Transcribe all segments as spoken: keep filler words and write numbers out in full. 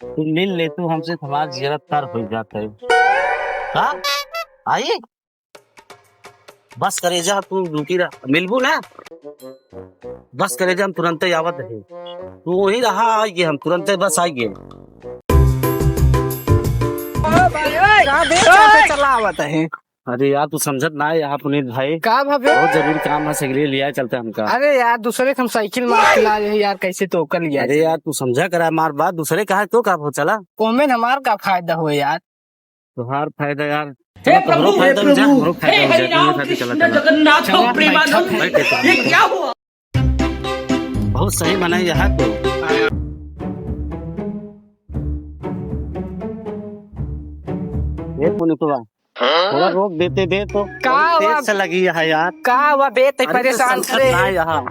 तू मिल ले, तू हमसे, हमार जियरा तर हो जात है। का? आई? बस करे जा, तू रुकी रहा, मिलबू ना? बस करे जा, हम तुरंते आवत है। तू वहीं रहा, आइए, हम तुरंते बस आइए। का बे, का बे चला आवत है? अरे यार, तू समझत ना है यार पुनीत भाई। का भा बे? बहुत जरूरी काम है, सगरे लिया चलते हमका। अरे यार, दूसरे के हम साइकिल मार के ला रहे यार, कैसे तो ओकर लिया अरे जाए? यार, तू समझा करा हमार बात, दूसरे कहा तो का हो चला। ओमें हमार का फायदा हो यार? तुम्हार फायदा यार। हे चला, तोहरो प्रभु, फायदा हे हो जाए, प्रभु, हमरो फायदा हे हो जाए, हरि राम दोनों साथ चला, कृष्ण चला। जगन्नाथ चला, प्रेमानंद, बैठ, बैठ, ये बैठ। क्या हुआ? बहुत सही बनाई यहाँ तो। ये पुनितवा, थोड़ा रोक देते बे तो। का बहुत तेज हुआ? से लगी है यार। का हुआ बे, ते अरे तो परेशान संसद करे ना है। यहाँ।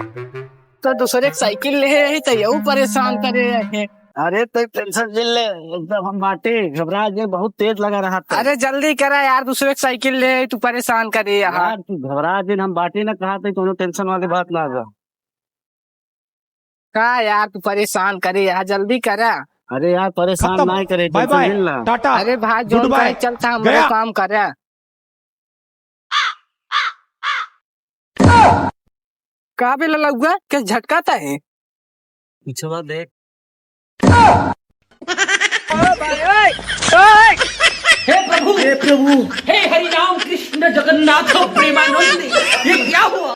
तो दूसरे के साइकिल ले है, तो यहू परेशान करे है। अरे तो टेंशन जिन ले, एकदम हम बाटे, घबरा जे, बहुत तेज लगा रहा था। अरे जल्दी करा यार, दूसरे के साइकिल ले, तू परेशान करे यहाँ। यार तू घबरा जिन, हम बाटे ना कहा थे, कोनो टेंशन वाली बात ना बा। का यार, तू परेशान करे यार, जल्दी करा। अरे यार, परेशान खत्म। ना करे, बाय टेंशन बाय। जिन ला। टाटा। अरे भाई, गुड जोन बाय। करे चलता, हमरो गया। काम करा। का बे ललउआ, के झटकाता है? पिछवा देख। हे प्रभु, हे प्रभु। हे हरि राम कृष्ण जगन्नाथ प्रेमानंद, ये क्या हुआ?